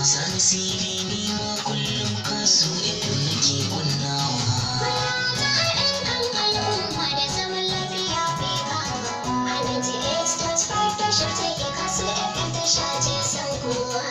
Sani CV ni ma kullum kasu FM nake kunnawa. Ta haɗin kan al'umma da zaman lafiya bai kama. A 98.5 tashar take kasu FM tasha ce san kowa.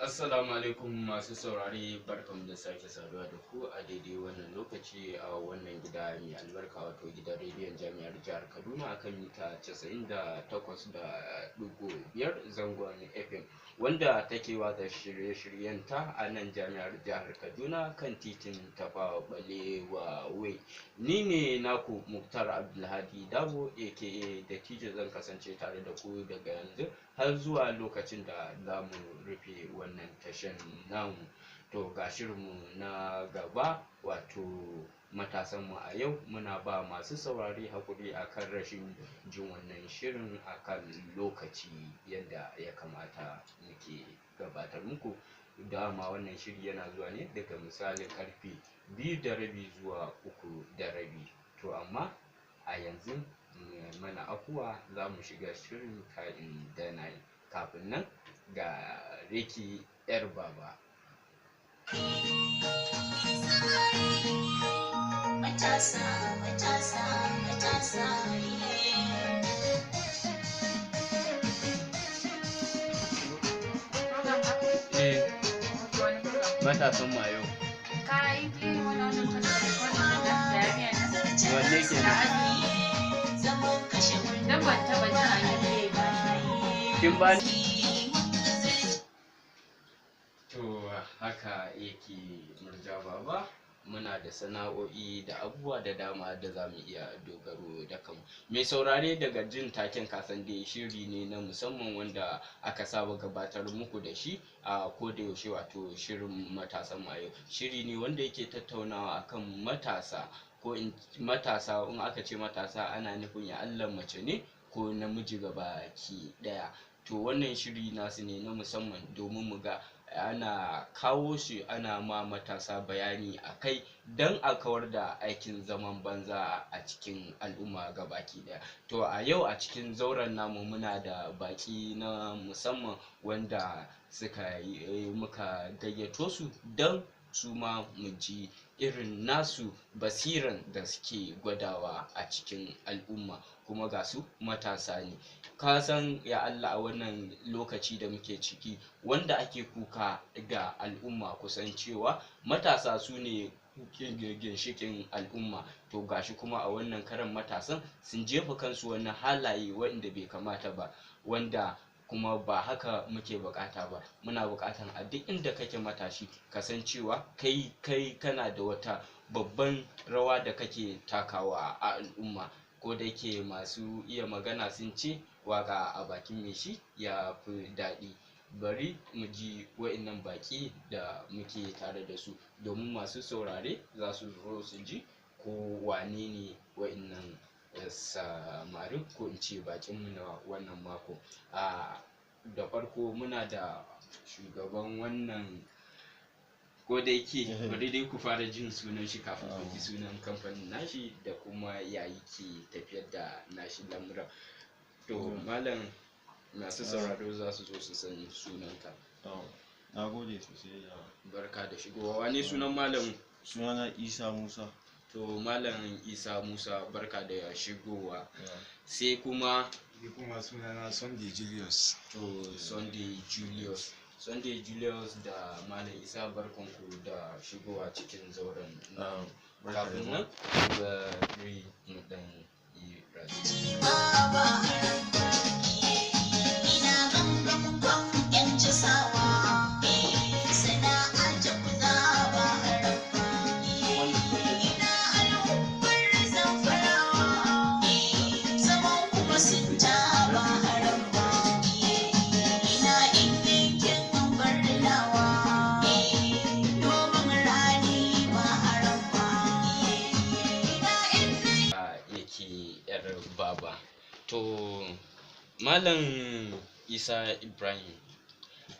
Assalamu alaikum masu saurare, barkamu da sake saduwa da ku a daidai wannan lokaci a wannan gida mai albarka, wato gidan rediyon jami'ar jihar Kaduna akan mita 98.5 zangon FM, wanda take watsa shirye-shiryenta a nan jami'ar jihar Kaduna kan titin Tafawa Balewa Way. Ni ne naku Muktar Abdulhadi Dabo aka Dattijo, zan kasance tare da ku daga yanzu har zuwa lokacin da za mu rufe wannan tashan namu. To ga shirinmu na gaba, wato matasanmu a yau. Muna ba masu saurare haƙuri akan rashin jin wannan shirin akan lokaci yadda ya kamata muke gabatar muku. Dama wannan shiri yana zuwa ne daga misalin karfe 2:30 zuwa 3:30. To amma a yanzu mana afuwa, za mu shiga shirin ka'in da na'in. Kafin nan ga Reki yar baba. Matasa, matasa, matasa. Eh, matasan mu a yau. Ka yi playing wani wannan wannan da jami'a na. Wanne kenan? Zaman kashe wando. Dan ban taɓa jin an yi play ba. Kin ba To haka yake, murja baba, muna da sana'o'i da abubuwa da dama da za mu iya dogaro da kanmu. Mai saurare, daga jin taken kasan dai shiri ne na musamman wanda aka saba gabatar muku da shi a koda yaushe, wato shirin matasan mu a yau. Shiri ne wanda yake tattaunawa akan matasa, ko in matasa, in aka ce matasa ana nufin ya Allah mace ne ko namiji gabaki ɗaya. To wannan shiri nasu ne na musamman domin mu ga ana kawo shi, ana ma matasa bayani a kai don a kawar da aikin zaman banza a cikin al'umma gabaki ɗaya. To a yau a cikin zauren namu muna da baƙi na musamman wanda suka yi muka gayyato su don su ma mu ji irin nasu basiran da suke gwadawa a cikin al'umma, kuma ga su matasa ne. Ka san ya Allah, a wannan lokaci da muke ciki wanda ake kuka ga al'umma kusan cewa matasa su ne ginshiƙin al'umma, to gashi kuma a wannan karan matasan sun jefa kansu wani halaye waɗanda bai kamata ba, wanda kuma ba haka muke buƙata ba. Muna buƙatan a duk inda kake matashi ka san cewa kai kana da wata babban rawa da kake takawa a al'umma. Ko da yake masu iya magana sun ce waƙa a bakin mai shi ya fi daɗi. Bari mu ji wa'innan baƙi da muke tare da su, domin masu saurare za su zo su ji ko wane ne wa'innan samarin, ko in ce baƙinmu na wannan mako. A da farko muna da shugaban wannan, ko da yake bari dai ku fara jin sunan shi kafin ku ji sunan kamfanin nashi da kuma ya yake tafiyar da nashi lamuran. To malam, masu sauraro za su zo su san sunanka. Na gode sosai da Barka da shigowa. Wane sunan malam? Sunana Isa Musa. To malam Isa Musa, barka da shigowa. Sai kuma Ni kuma sunana Sunday Julius. To Sunday Julius, Sunday Julius da malam Isa, barkanku da shigowa cikin zauren namu. Kafin nan bari mu dan yi rasi. Baba, ina gangan kwan yanci sawa, sana'a ta kuza ba haram. Ina al'ummar zamfarawa, zaman kuma sun ta ba haram ba. Ina in yankin barnawa, noman rani ba haram ba. Ina in Yake yar baba. To malam Isa Ibrahim,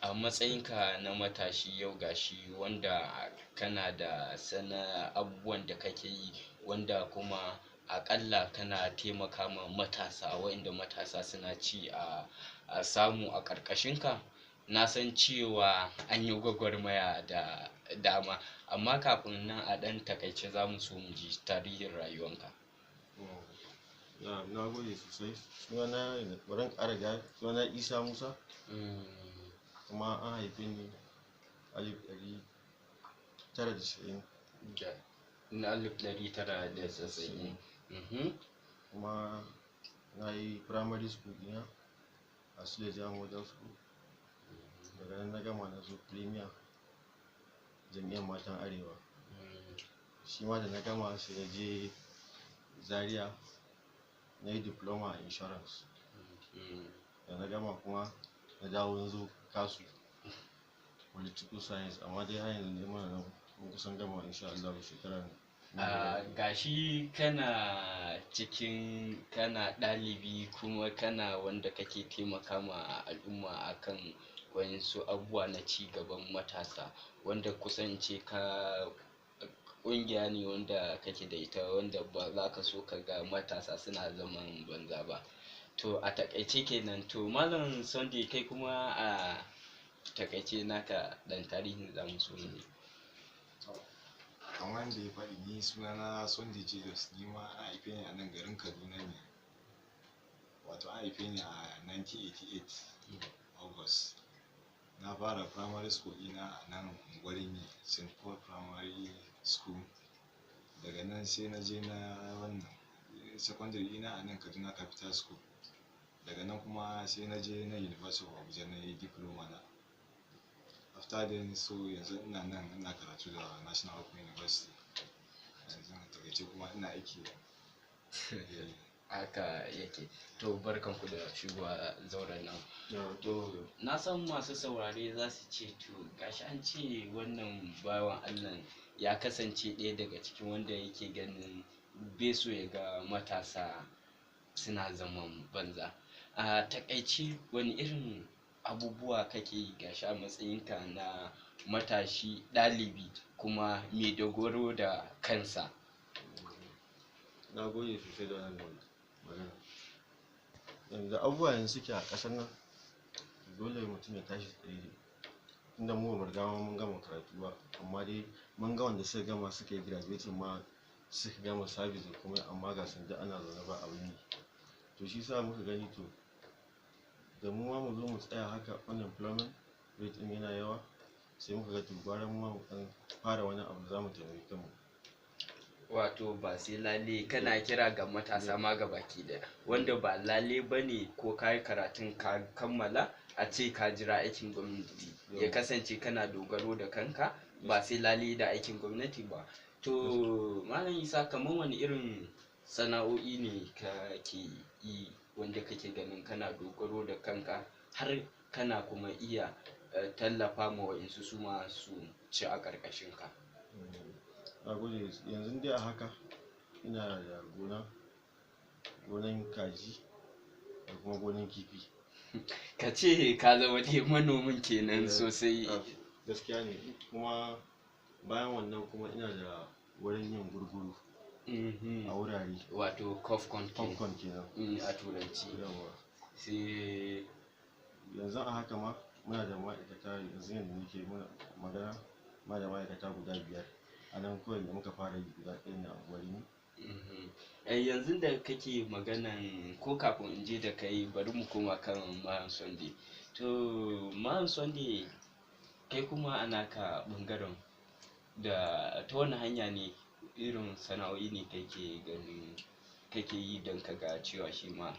a matsayinka na matashi yau gashi wanda kana da sana abubuwan da kake yi, wanda kuma Aƙalla kana taimaka ma matasa, waɗanda matasa suna ci a samu a ƙarƙashinka. Na san cewa an yi gwagwarmaya da dama, amma kafin nan a ɗan takaice za mu so mu ji tarihin rayuwanka. Na gode sosai. Sunana, bari in ƙara gyara, sunana Isa Musa, kuma an haife ni 1990. Na 1990. Kuma na yi primary school ɗina a Suleja Model School. Daga nan na gama, na zo Premier Jami'ar Matan Arewa. Shi ma da na gama sai na je Zaria, na yi diploma a insurance. Da na gama kuma na dawo na zo KASU, political science, amma dai har yanzu dai muna nan, mun kusan gama insha Allah shekarar nan. Gashi kana cikin, kana ɗalibi, kuma kana wanda kake taimaka ma al'umma akan waƴansu abubuwa na ci gaban matasa, wanda kusan in ce ka ƙungiya ne wanda kake da ita, wanda ba za ka so ka ga matasa suna zaman banza ba. To, a taƙaice kenan. To, Malam Sunday, kai kuma a taƙaice naka ɗan tarihin za mu so mu ji. Kamar yadda ya faɗi, ni sunana Sunday Julius. Ni ma an haife ni a nan garin Kaduna ne, wato an haife ni a 1988 August. Na fara primary school ɗina a nan Unguwar Rimi, St. Paul Primary School. Daga nan sai na je na wannan secondary ɗina a nan Kaduna Capital School. Daga nan kuma sai na je na University of Abuja, na yi diploma na. After then, so yanzu ina nan ina karatu da National Open University yanzu a takaice, kuma ina aiki. Haka yake. To, barkanku da shigowa zauren nan. To, na san masu saurare za su ce, to gashi an ce wannan bawan Allah ya kasance ɗaya daga cikin wanda yake ganin bai so ya ga matasa suna zaman banza. A takaice, wani irin abubuwa kake yi, gashi a matsayinka na matashi ɗalibi kuma mai dogaro da kansa? Na gode sosai da wannan magana. Yanzu abubuwa yanzu suke a ƙasar nan, dole mutum ya tashi tsaye, tunda mu bamu riga ma mun gama karatu ba, amma dai mun ga wanda suka gama, suka yi graduating ma, suka gama service da komai, amma ga su duk ana zaune ba abin yi. To, shi sa muka gani, to da mu ma mu zo mu tsaya haka, unemployment rate ɗin yana yawa, sai muka ga to gwara mu ma mu ɗan fara wani abu da za mu taimaki kanmu. Wato ba sai lale, kana kira ga matasa ma baki ɗaya, wanda ba lale ba ne ko ka yi karatun ka kammala a ce ka jira aikin gwamnati, ya kasance kana dogaro da kanka, ba sai lale da aikin gwamnati ba. To, Malam Isa, kamar wani irin sana'o'i ne kake yi wanda kake ganin kana dogaro da kanka, har kana kuma iya tallafa ma wa'insu su ma su ci a ƙarƙashinka? Na gode. Yanzu dai a haka ina da gona, gonan kaji da kuma gonan kifi. Ka ce ka zama dai manomin kenan sosai. Gaskiya ne. Kuma bayan wannan kuma ina da wurin yin gurguru a wurare. Wato popcorn kenan. Popcorn kenan. A turanci. Yawwa. Sai Yanzu a haka ma muna da ma'aikata. Yanzu yanda nake muna magana, muna da ma'aikata guda biyar a nan kawai da muka fara yi, guda ɗaya ne a unguwar Rimi. Yanzu da kake maganan, ko kafin in je da kai, bari mu koma kan Malam Sunday. To, Malam Sunday, kai kuma a naka ɓangaren, da ta wani hanya ne, irin sana'o'i ne kake ganin kake yi don ka ga cewa shi ma,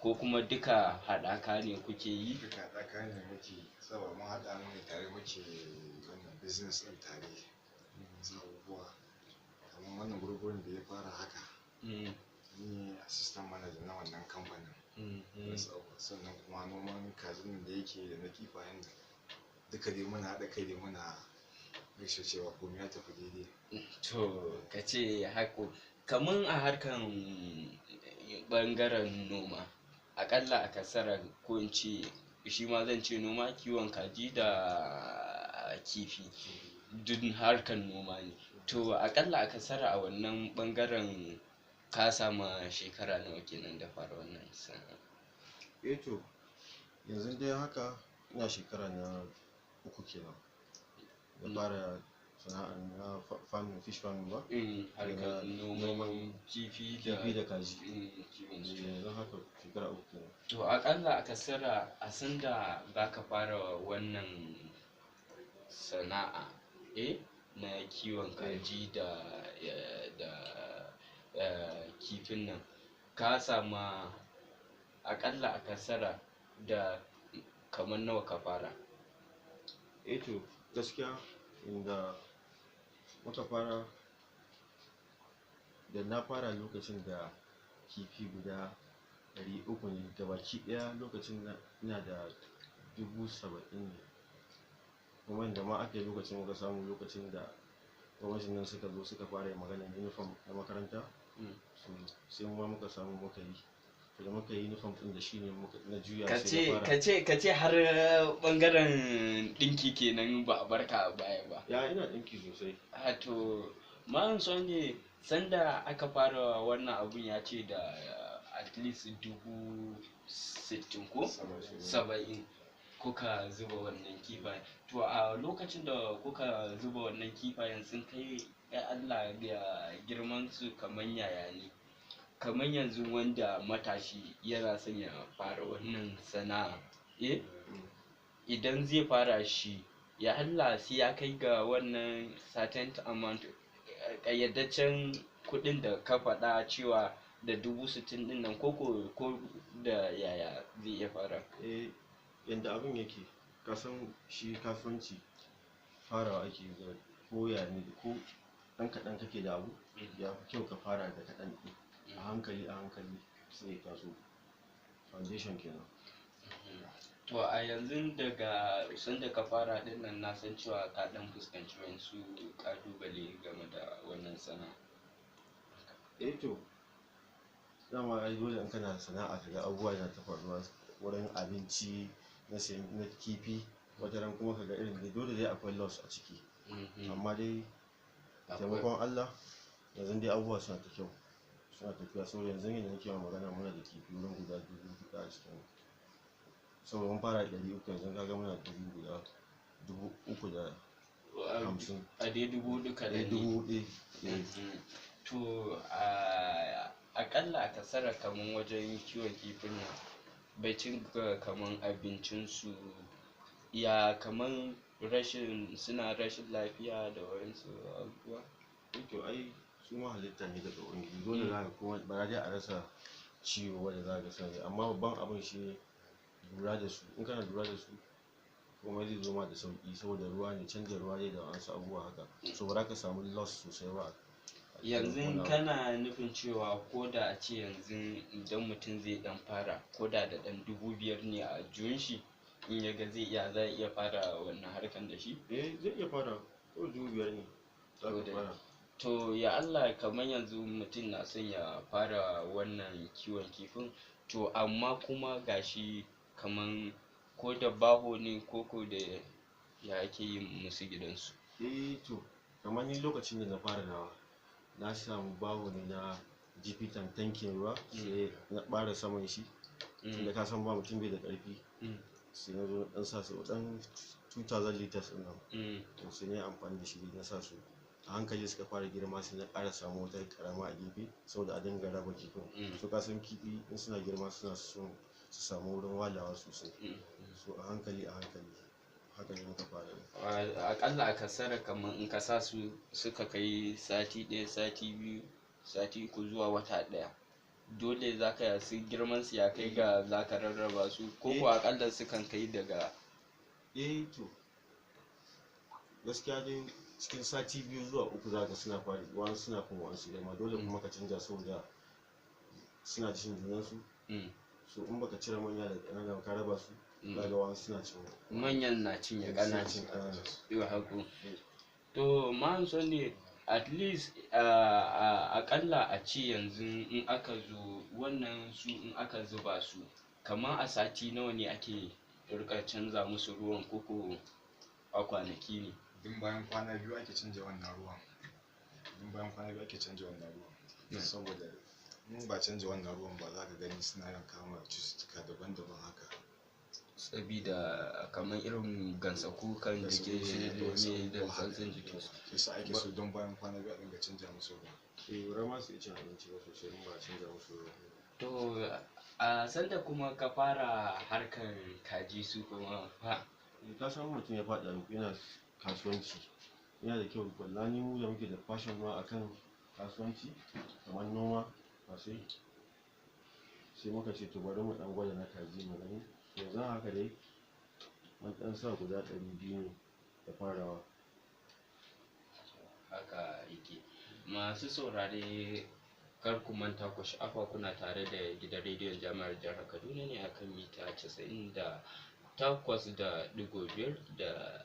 ko kuma duka haɗaka ne kuke yi? Duka haɗaka ne muke, saboda mun haɗa mu ne tare muke wannan business ɗin tare. Wasu abubuwa kamar wannan gurgurun da ya fara haka, ni assistant manager na wannan kamfanin. Wasu abubuwa. Sannan kuma noman kajin da yake da na kifayen da duka dai muna haɗa kai dai, muna make sure cewa komai ya tafi daidai. To, ka ce hako kaman a harkan ɓangaren noma, aƙalla a kasara, ko in ce shi ma zan ce noma, kiwon kaji da kifi duk harkan noma ne. To, aƙalla a kasara a wannan ɓangaren Ka sama shekara nawa kenan da fara wannan sana'a? Eh to, yanzu dai haka ina shekara na 3 kenan da fara sana'ar na farming, fish farming ba. Harkar Na noman noman kifi da kifi da kaji. Kiwon su. Yanzu haka shekara 3 kenan. To aƙalla a kasara a sanda za ka fara wannan sana'a na kiwon kaji da kifin nan, ka sama aƙalla a kasara da kamar nawa ka fara? Eh to, gaskiya inda muka fara da na fara lokacin da kifi guda 300 ne gabaki ɗaya, lokacin ina da 70,000 ne. Kuma inda ma aka yi lokacin muka samu, lokacin da gwamnatin nan suka zo suka fara yin maganar uniform na makaranta, so sai mu ma muka samu muka yi. To da muka yi uniform ɗin, da shi ne muka na juya Ka sai na ce fara. Ka ce har ɓangaren ɗinki kenan ba a barka a baya ba. Ya, ina ɗinki sosai. A to, man ne sanda aka fara wannan abun, ya ce da at least 60,000 ko 70 kuka zuba wannan kifayen. To a lokacin da kuka zuba wannan kifayen, sun kai ya Allah ya girman su kaman yaya ne? Kaman yanzu wanda matashi yana son ya fara wannan sana'a, idan zai fara shi, ya Allah sai ya kai ga wannan certain amount, ƙayyadaccen kuɗin da ka faɗa cewa da 60,000 ɗin nan, ko da yaya zai iya fara? Eh, yanda abin yake, ka san shi kasuwanci farawa ake yi da ko ya ne, ko ɗan kaɗan kake da abu, ya fi kyau ka fara da kaɗan ɗin, a hankali a hankali sai ya taso. Foundation kenan. To a yanzu daga sanda ka fara ɗin nan, na san cewa ka ɗan fuskanci wasu ƙalubale game da wannan sana'a. Eh to, dama ai dole in kana sana'a ka ga abubuwa yana ta faruwa wurin abinci na sayan na kifi, wataran kuma ka ga irin dai dole dai akwai loss a ciki. Amma dai taimakon Allah, yanzu dai abubuwa suna ta kyau, suna tafiya. Saboda yanzu yanda nake ma magana, muna da kifi wurin guda 4,000 a cikin, saboda mun fara 300, yanzu ka ga muna da guda 350,000. A dai 4,000 kaɗan ne. 4,000, eh. To a aƙalla a kasara kaman wajen kiwon kifin nan, baicin ga kaman abincinsu, ya kaman rashin suna rashin lafiya da waƴansu abubuwa? Eh to, ai su ma halitta ne daga Ubangiji, dole za ka kuma ba za dai a rasa ciwo wanda za ka sani, amma babban abun shi ne lura da su. In kana lura da su, komai zai zo ma da sauƙi, saboda ruwa ne, canza ruwa ne da wasu abubuwa haka, so ba za ka samu loss sosai ba a cikin Yanzu wani abu. kana nufin cewa ko da a ce yanzu idan mutum zai ɗan fara, ko da da ɗan 5,000 ne a aljihun shi, in ya ga zai iya, za a iya fara wannan harkan da shi? Eh, zai iya fara, ko 5,000 ne za To ka fara. To ya Allah, kamar yanzu mutum na son ya fara wannan kiwon kifin, to amma kuma gashi kaman ko da baho ne ko da ya ake yin musu gidansu? Eh to, kamar ni lokacin da na fara nawa, na samu baho ne na GP tank, tankin ruwa, sai na ɓare saman shi, tunda ka san ba mutum bai da ƙarfi, sai na zo na ɗan sa su ɗan 2000 liters ɗin nan. To sai na yi amfani da shi, na sa su, a hankali suka fara girma, sai na ƙara samu wata ƙarama a gefe saboda a dinga raba kifin. So ka san kifi in suna girma suna son su samu wurin walawa sosai. So a hankali a hankali haka ne muka fara yi. Aƙalla a kasara kamar in ka sa su suka kai sati 1, sati 2, sati 3 zuwa wata 1, dole za ka su girman su ya kai ga za ka rarraba su, ko Eh. ko aƙalla sukan kai daga Eh to, gaskiya dai cikin sati 2 zuwa 3 za ka suna fara, wani suna fin wasu girma, dole kuma ka canja saboda suna cin junansu. So in baka cire manya da ƙanana ba ka raba su, za ga wasu suna cin Manyan na cinye suna ƙanana. cin ƙanana. Yau haku. To man ne at least aƙalla a ce yanzu in aka zo wannan su, in aka zuba su, kamar a sati nawa ne ake rika canza musu ruwan, koko a kwanaki ne? Duk bayan kwana 2 ake canja wannan ruwan. Duk bayan kwana 2 ake canja wannan ruwan, saboda In ba canja wannan ruwan ba za ka gani suna yawan kama cututtuka daban-daban haka. Sabida kamar irin gansa kukan Da su jikin shi da wasu da me da abubuwa haka. tsantsan jikin su. Shi yasa ake so don bayan kwana 2 a dinga canja musu ruwa. Eh, ba ma su iya cin abinci ba sosai in ba a canja musu ruwa. To a sanda kuma ka fara harkar kaji su kuma fa? Eh, ka san mutum ya faɗi yana kasuwanci, yana da kyau. Wallahi mu da muke da passion ma akan kasuwanci kamar noma ba sai sai muka ce to bari mu ɗan gwada na kaji mu gani. Yanzu haka dai mun ɗan sa guda 200 ne da farawa. Haka yake. Masu saurare, kar ku manta ku sha'afa kuna tare da gidan rediyon Jami'ar Jihar Kaduna ne akan mita 98.5 da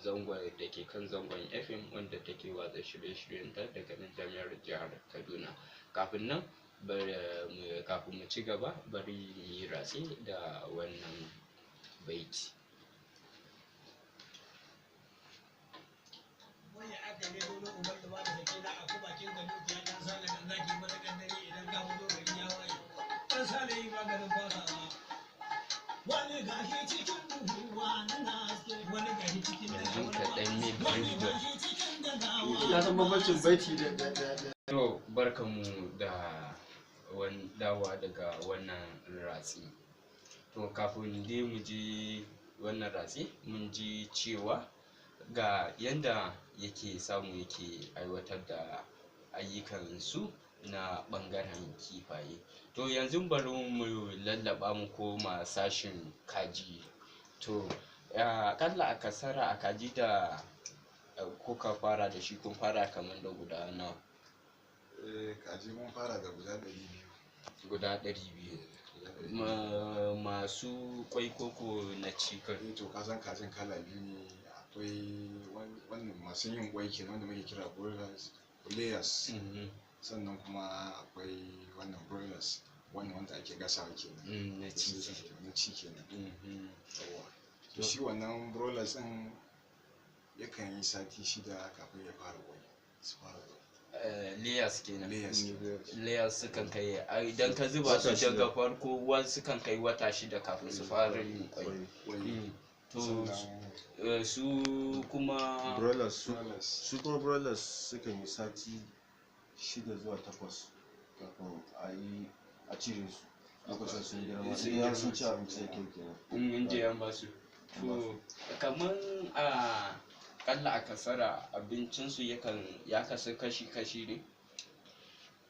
zangon da ke kan zangon FM, wanda take watsa shirye-shiryenta daga nan Jami'ar Jihar Kaduna. Kafin nan bari kafin mu ci gaba, bari mu yi ratse da wannan baiti. Wani aka ne dole uban da ba da sakina a ku bakin ga dukiya dan sale dan zaki matakan dare idan ka fito gari ya waye. Dan sale yi maganin fasawa. Wani gashi cikin duhu wani na haske, wani gashi cikin Yanzu dare ka ɗan yi wani brief da gashi cikin dagawa. Ka san bambancin baiti da da da da To barkanmu da dawa daga wannan ratsi. To kafin dai mu ji wannan ratsi, mun ji cewa ga yanda yake samu yake aiwatar da ayyukansu na ɓangaren kifaye. To yanzu bari mu lallaɓa mu koma sashin kaji. To aƙalla a kasara a kaji da kuka fara da shi, kun fara kamar da guda nawa? Eh, kaji mun fara da guda 200. Guda 200. Guda 200. Masu kwai koko na ci kai? Eh, to ka san kajin kala biyu ne. Akwai wannan masu yin kwai kenan wanda muke kira broilers, layers. Sannan kuma akwai wannan broilers, wannan wanda ake gasawa kenan. Na ci. Na ci kenan. Yawwa. To shi wannan broilers ɗin yakan yi sati 6 kafin ya fara kwai, su fara kwai. Layers kenan. Layers kenan. Layers sukan kai, idan ka zuba su Wata shida. daga farko, wasu sukan kai wata 6 kafin su fara yin kwai. Kwai. To Sannan su kuma broilers su broilers su kuma broilers sukan yi sati 6 zuwa 8 kafin a yi a cire su, lokacin sun girma, Sun sai har sun girma. ci abinci da kyau kenan. In je an basu. To kamar a kalla a kasara abincinsu yakan ya kasu kashi-kashi ne?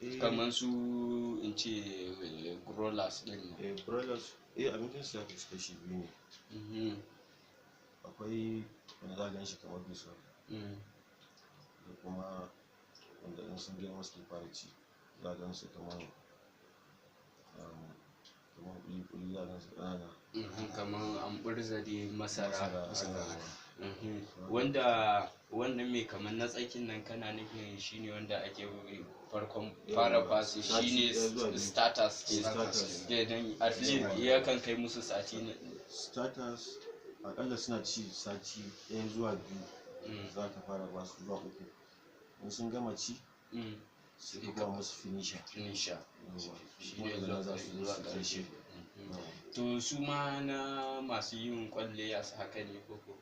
Eh, Kamar su in ce growlers din nan. Eh, broilers, eh, abincin su ya kasu kashi biyu ne. Akwai wanda za ka gan shi kamar dusa da kuma wanda in sun girma suke fara ci, za ka gan su kamar kamar kuli-kuli, za ka gan su ƙanana. Kamar an ɓurza dai masara. Masara, masara haka. haka. Wanda wannan mai kamar na tsakin nan, kana nufin shine wanda ake farkon fara Yawwa, basu sati shine ɗaya zuwa biyu. starters ke Starters. kenan, at least yakan kai musu sati ne. Starters akalla suna ci sati 1 zuwa 2 za ka fara ba su, zuwa 3. In sun gama ci sai ka ba musu finisher. Finisher. Yawwa, shi kuma ne daga zuwa nan za su zo zuwa su ƙarshe. ƙarshe. To su ma na masu yin kwalle ya su haka ne koko?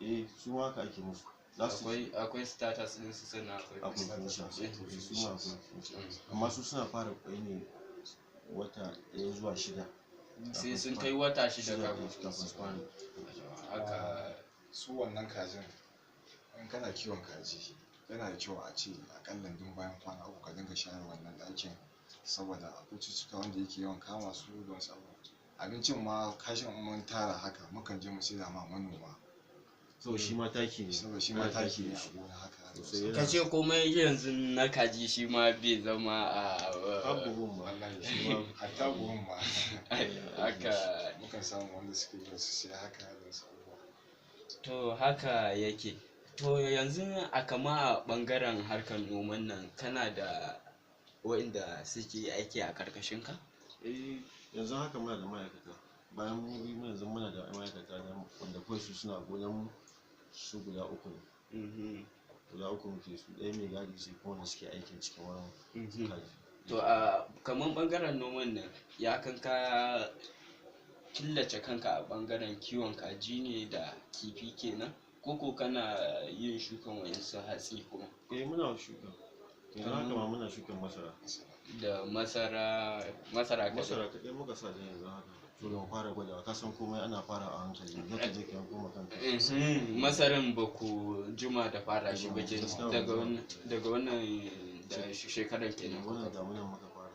Eh, su ma haka ake musu, za su Akwai starters din su, sannan akwai akwai finisher. Eh, su ma akwai finisher, amma su suna fara kwai ne wata 1 zuwa 6. Sai sun kai wata 6 kafin kafin su fara. Haka. Su wannan kajin, in kana kiwon kaji yana da kyau a ce akalla duk bayan kwana 3 ka dinga share wannan ɗakin, saboda akwai cututtuka wanda yake yawan kama su da wasu abubuwa. Abincin ma kashin in mun tara haka mukan je mu saida ma manoma. So shi ma taki ne. Saboda shi ma Ana taki ne da a shi. gona haka da Sosai wasu yana Ka ce komai yanzu na kaji shi ma bai zama a har buhun ma. Wallahi shi ma hatta buhun ma haka. Mukan samu wanda suke zuwa su siya haka da wasu abubuwa. To haka yake. To yanzu a kama a ɓangaren harkar noman nan, kana da waɗanda suke aiki a ƙarƙashin ka? Eh, yanzu haka muna da ma'aikata. Bayan mu biyu yanzu muna da ma'aikata na wanda kawai su suna gonan mu, su guda 3 ne. Guda 3 muke su, ɗaya mai gadi, sai kuma wanda suke aikin cikin wurin kaji. To a kaman ɓangaren noman nan, ya kan ka killace kanka a ɓangaren kiwon kaji ne da kifi kenan, ko ko kana yin shukan wa'insu hatsi kuma? Eh, muna shuka. Yanzu haka ma muna shukan masara. Da masara, masara kaɗai? Masara kaɗai muka sa da yanzu haka. To da mu fara gwadawa, ka san komai ana fara a hankali, zaka je ka yanko ma kanka. Masaran ba ku jima da fara shi ba kenan? Gaskiya ba Daga mu jima. wannan, daga wannan da shekarar kenan Wannan kuka damunan muka fara.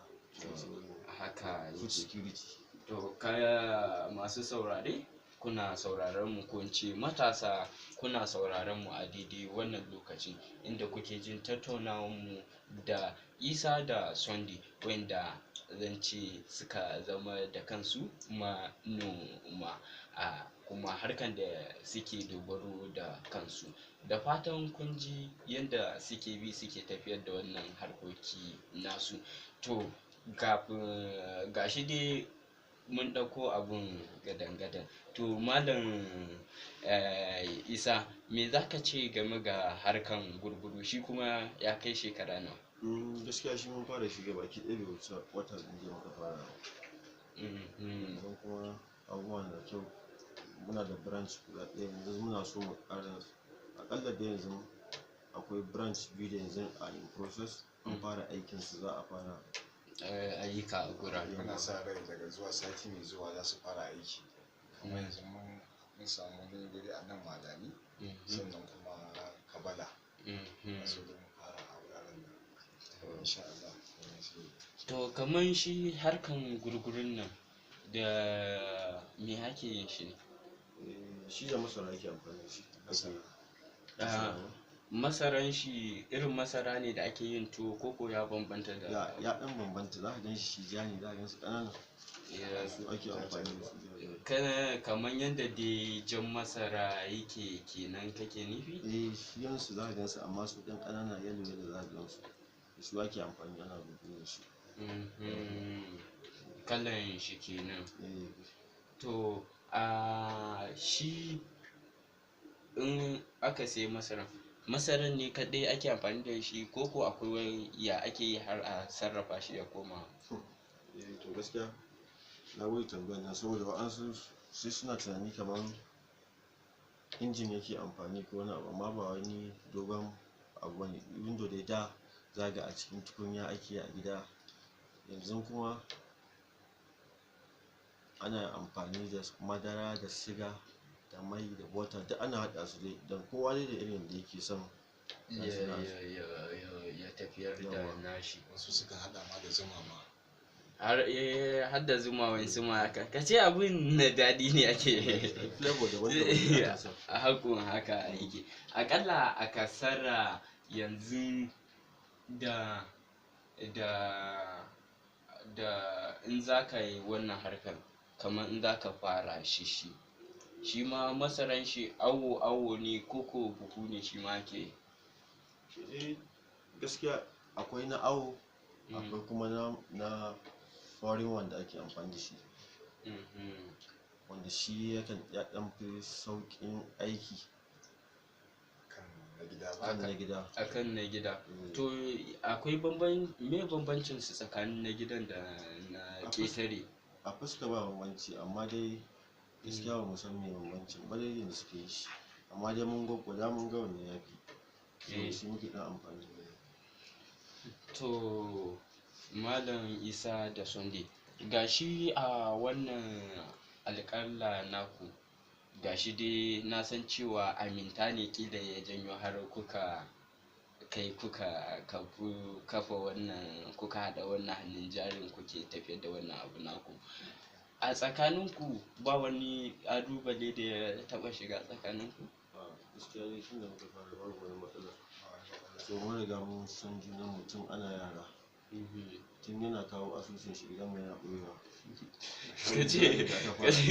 Haka Food yake. security. To kaya masu saurare, kuna sauraron mu, ko in ce matasa, kuna sauraron mu a daidai wannan lokaci inda kuke jin tattaunawar mu da Isa da Sunday, wanda zan ce suka zama da kansu manoma a kuma harkan da suke dogaro da kansu. Da fatan kun ji yadda suke bi suke tafiyar da wannan harkoki nasu. To kafin gashi dai mun ɗauko abun gadan-gadan. To Malam Isa, me za ka ce game ga harkan gurguru? Shi kuma ya kai shekara nawa? Gaskiya shi mun fara shiga baki ɗaya bai wuce wata biyu da muka fara ba. Yanzu kuma abubuwan da kyau, muna da branch guda ɗaya, yanzu muna so mu ƙara. Aƙalla dai yanzu akwai branch biyu da yanzu a in process, an fara aikin su, za a fara Ayyuka a gurare. Muna sa rai daga zuwa sati mai zuwa za su fara aiki. Kuma yanzu mun samu wani guri a nan Madami, sannan kuma Kabala. So da mun fara a wuraren nan, insha Allah komai sai. To kaman shi harkan gurgurun nan, da me ake yin shi ne? Eh, shi da masara ake amfani da shi. Masara. Ah, masaran shi irin masara ne da ake yin tuwo, ko ko ya bambanta da? Ya ɗan bambanta, za ka gan shi ja ne, za ka gan su ƙanana. Su ake amfani da su. Kana kaman yadda dai jan masara yake kenan kake nufi? Eh, shi gansu, za ka gan su, amma su ɗan ƙanana yalo yalo za ka gan su. Da su ake amfani ana rubutu da shi. Kalan shi kenan. Eh. To a shi in aka sai masaran, masaran ne kaɗai ake amfani da shi, ko ko akwai wani ya ake yi har a sarrafa shi ya koma? Eh, to gaskiya na gode tambayar nan, saboda wa'ansu sai suna tunani kamar injin yake amfani ko wani abu, amma ba wani dogon abu bane. Even though dai da za ga a cikin tukunya ake a gida, yanzu kuma ana amfani da madara da siga da mai da butter, duk ana haɗa su dai don kowa dai da irin da yake son ya nashi nashi. Ya tafiyar da Yawwa. nashi. Wasu suka haɗa ma da zuma ma. Har har da zuma, wani zuma haka ka ce abin na daɗi ne ake. Flavor daban-daban da aka sa. A hakun haka yake. Akalla a kasara yanzu da in za ka yi wannan harkar, kamar in za ka fara shi, shi ma masaran shi awo awo ne ko ko buhu ne shi ma ke? Eh, gaskiya akwai na awo, akwai kuma na foreign wanda ake amfani da shi, wanda shi yakan ya ɗan fi sauƙin aiki kan na gida ba. Kan na gida. Akan na gida. Mm. To akwai bamban, me bambancin su tsakanin na gidan da na ƙetare? A fuska ba bambanci, amma dai gaskiya ba mu san me bambancin ba dai yanda suke yi shi, amma dai mun gwaggwada mun ga wanne ya fi so, shi muke ɗan amfani da shi. To Malam Isa da Sunday, gashi a wannan alƙalla naku, gashi dai na san cewa aminta ne kila ya janyo har kuka kai kuka kafu kafa wannan, kuka haɗa wannan hannun jarin, kuke tafiyar da wannan abu naku. A tsakaninku ba wani ƙalubale da ya taɓa shiga tsakaninku? A gaskiya dai tun da muka fara babu wani matsala, so mun riga mun san junan mu tun ana yara, tun yana kawo asusun shi gidan mu yana ɓoyewa.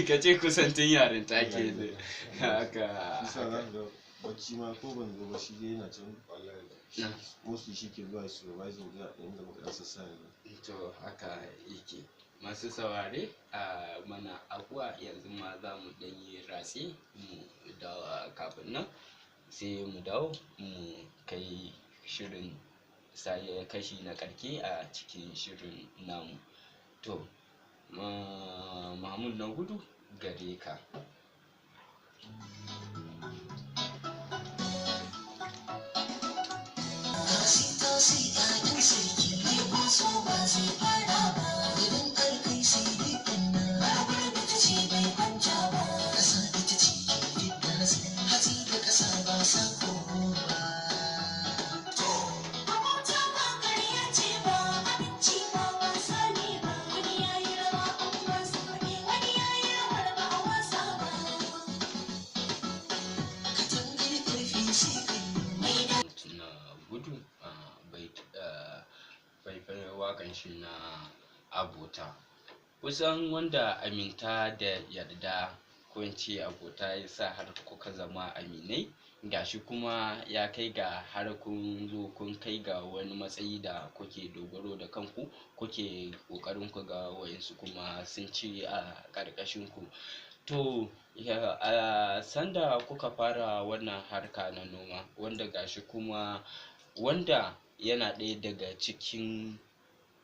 Kace kusan tun yarinta ke haka. Shi sa za ka ga bacci ma ko ban zo ba, shi dai yana can. Wallahi. Mostly shi ke zuwa supervising da inda muka ɗan sassa yanzu. To haka yake. Masu saurare, a mana afuwa, yanzu ma za mu ɗan yi ratse mu dawo, kafin nan sai mu dawo mu kai shirin. kashi na ƙarke a cikin shirin namu. To, Mahmud na gudu gare ka. Tasi tasi ƴaƴan sarki mai kwaso ba zai fara ba. Gidan karkai sai dai kanna. Babur ita ce bai kwanta ba. Ƙasa ita ce ke fidda hatsi. Hatsi da ƙasa ba sa ba. Abota ba ƙarya ce ba, abinci ba wasa ne ba. Wani ya yi rawa an wasa kuɗi, wani ya yi rawar ba a wasa ba. Katangar ƙarfi sai kai. Mai da Na gudu a faifan waƙan shi na abota. Kusan wanda aminta da yarda ko in ce abota ya sa har kuka zama aminai, gashi kuma ya kai ga har kun zo kun kai ga wani matsayi da kuke dogaro da kanku, kuke ƙoƙarin ku ga wa'insu kuma sun ci a ƙarƙashin ku. To, ya, a sanda kuka fara wannan harka na noma, wanda gashi kuma wanda yana ɗaya daga cikin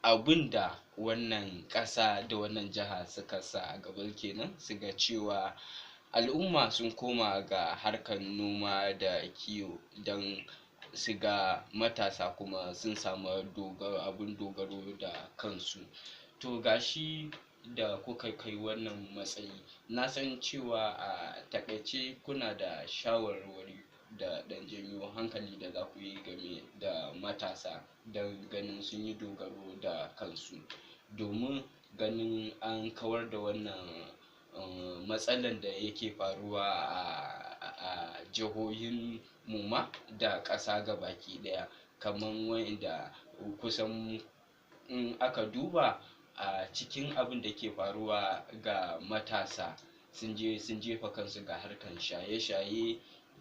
abun da wannan ƙasa da wannan jiha suka sa a gaba kenan, su ga cewa al'umma sun koma ga harkar noma da kiwo don su ga matasa kuma sun samu dogaro, abun dogaro da kansu. To, gashi da kuka kai wannan matsayi, na san cewa a taƙaice kuna da shawarwari da ɗan janyo hankali da za ku yi game da matasa don ganin sun yi dogaro da kansu, domin ganin an kawar da wannan matsalan da yake faruwa a jihohin mu ma da ƙasa gabaki ɗaya, kaman wa'inda kusan in aka duba a cikin abin da ke faruwa ga matasa, sun je sun jefa kansu ga harkan shaye-shaye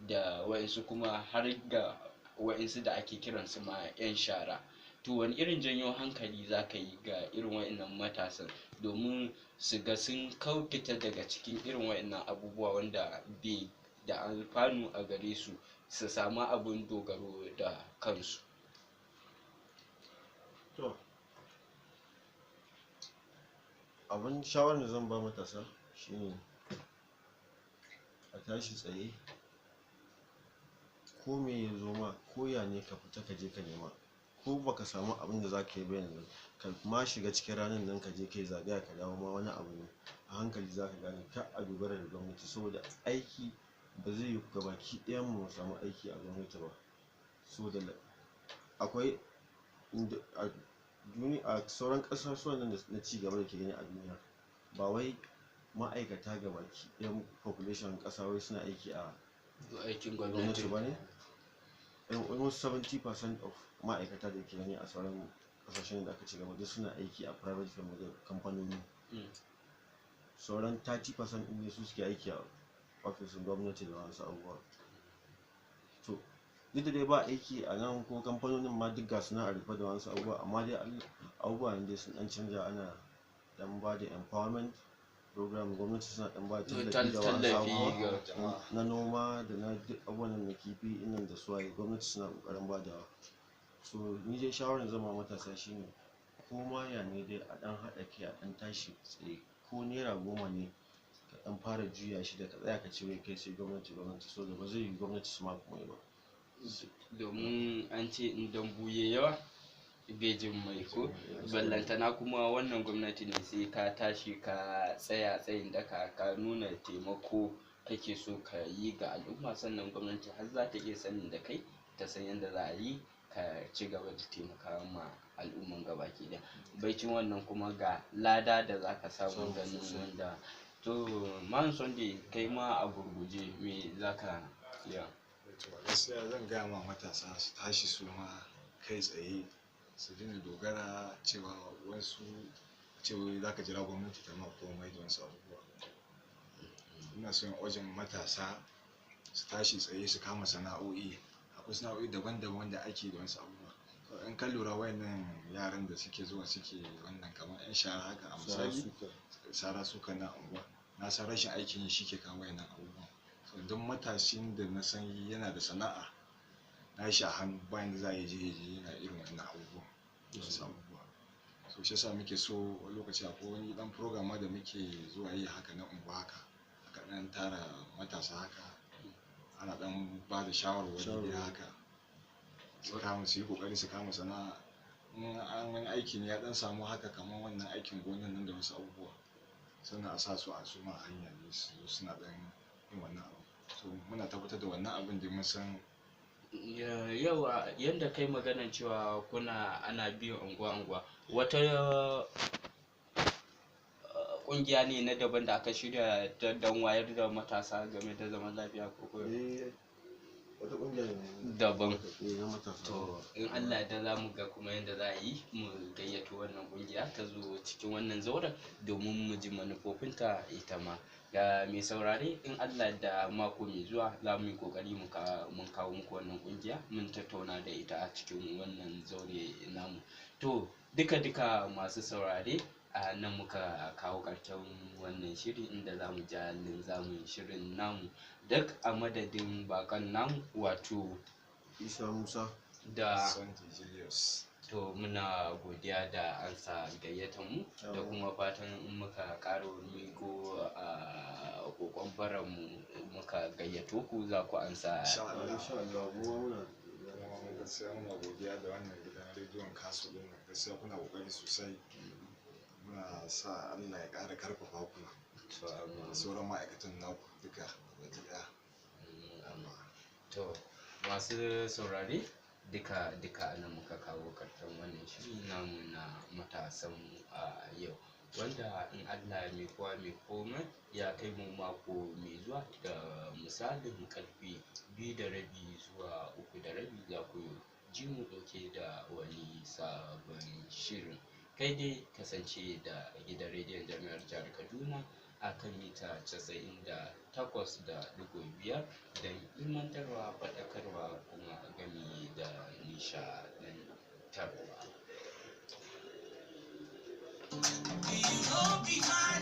da wa'insu kuma har ga wa'insu da ake kiransu ma 'yan shara. To, wani irin janyo hankali za ka yi ga irin wa'innan matasan domin su ga sun kau fita daga cikin irin wa'innan abubuwa wanda bai da alfanu a gare su, su samu abin dogaro da kansu? To, abin shawarar da zan ba matasa shine a tashi tsaye, ko me ya zo ma, ko ya ne, ka fita ka je ka nema. Ko baka samu abin da za ka yi ba yanzu, ka ma shiga cikin ranar nan ka je ka yi zagaya ka dawo ma, wani abu ne a hankali za ka gane. Kar a dogara da gwamnati, saboda aiki ba zai yiwu gabaki ɗayan mu mu samu aiki a gwamnati ba, saboda akwai inda a duniya, a sauran ƙasashen nan na ci gaba da ke gani a duniya, ba wai ma'aikata gabaki ɗayan population ƙasa wai suna aiki a aikin gwamnati gwamnati ba ne. Almost 70% of ma'aikata da ke gani a sauran ƙasashen da aka ci gaba duk suna aiki a private firm da kamfanoni. Sauran 30% ɗin ne su suke aiki a ofisin gwamnati da wasu abubuwa. To, duk da dai ba aiki a nan ko kamfanonin ma duk ga su nan a rufe da wasu abubuwa, amma dai abubuwan dai sun ɗan canja, ana ɗan ba da empowerment program, gwamnati suna ɗan ba da tallafi da wasu tallafi abubuwa ga jama'a. Na noma da na duk abubuwan nan na kifi nan da suwaye, gwamnati suna ƙoƙarin badawa. So ni dai shawarar da zan ba matasa shine, ko ma ya ne dai, a ɗan haɗa kai, a ɗan tashi tsaye, ko naira 10 ne ka ɗan fara juya shi, da ka tsaya ka ce wai kai sai gwamnati, gwamnati, so da ba zai yiwu gwamnati su ma komai ba. Domin an ce in dambu ya yawa bai jin mai, ko ballantana kuma wannan gwamnati ne, sai ka tashi ka tsaya tsayin daka, ka nuna taimako kake so ka yi ga al'umma, sannan gwamnati har za ta iya sanin da kai, ta san yadda za a yi ka ci gaba da taimaka ma al'umman gabaki ɗaya. Baicin wannan kuma ga lada da za ka samu Samu ganin sosai. wanda. To, man Sunday, kai ma a gurguje, me za ka iya? To, gaskiya zan gaya ma matasa su tashi su ma kai tsaye, su daina dogara cewa wasu cewa za ka jira gwamnati ta ma komai da wasu abubuwa. Ina son wajen matasa su tashi tsaye su kama sana'o'i. Akwai sana'o'i daban-daban wanda ake da wasu abubuwa. In ka lura, wayannan yaran da suke zuwa suke wannan kamar 'yan shara haka a misali, sara suka na unguwa, na san rashin aikin yi shi ke kawo wayannan abubuwan. So don matashin da na san yana da sana'a nashi a hannu, bayan da za a yi je ya je yana irin wannan abubuwan, wasu abubuwa. So shi yasa muke so wani lokaci akwai wani dan program ma da muke zuwa yi haka na unguwa haka, aka dan tara matasa haka, ana dan ba da shawarwari dai Shawarwari. haka, su kama, su yi kokari su kama sana'a. In an wani aiki ne ya dan samu haka, kamar wannan aikin gonan nan da wasu abubuwa, sannan a sa su a su ma a hanya ne su zo suna dan yin wannan abu. So muna tabbatar da wannan abin da mun san. Yawa, yadda kai maganan cewa kuna ana biyan unguwa unguwa, wata kungiya ne na daban da aka shirya don wayar da matasa game da zaman lafiya ko ko Eh, wata ƙungiya ne daban? Eh, na matasa. To, in Allah da za mu ga kuma yadda za a yi mu gayyato wannan kungiya ta zo cikin wannan zauren domin mu ji manufofinta ita ma. Ga mai saurare, in Allah da mako mai zuwa za mu yi kokari mun kawo muku wannan kungiya, mun tattauna da ita a cikin wannan zaure namu. To, duka duka masu saurare, a nan muka kawo ƙarshen wannan shiri, inda za mu ja linzamin shirin namu. Duk a madadin bakan namu, wato Isa Musa. da Sunday Julius. To, muna godiya da ansa gayyatar mu, da kuma fatan in muka ƙara miko a kokon baranmu muka gayyato ku, za ku ansa. Insha Allah. Insha Allah, mu ma muna Kuma mu gaskiya muna godiya da wannan gidan rediyon kasu din nan, gaskiya kuna kokari sosai. Muna sa Allah ya ƙara karfafa ku To, da sauran ma'aikatan naku duka baki ɗaya. Amin. To, masu saurare, duka duka nan muka kawo karshen wannan shiri namu na matasan mu a yau, wanda in Allah mai kowa mai komai ya kai mu mako mai zuwa, da misalin karfe 2:30 zuwa 3:30, za ku ji mu ɗauke da wani sabon shirin. Kai dai kasance da gidan rediyon Jami'ar Jihar Kaduna a kan mita 98.5 don ilmantarwa, faɗakarwa, kuma gami da nishaɗantarwa. You go be my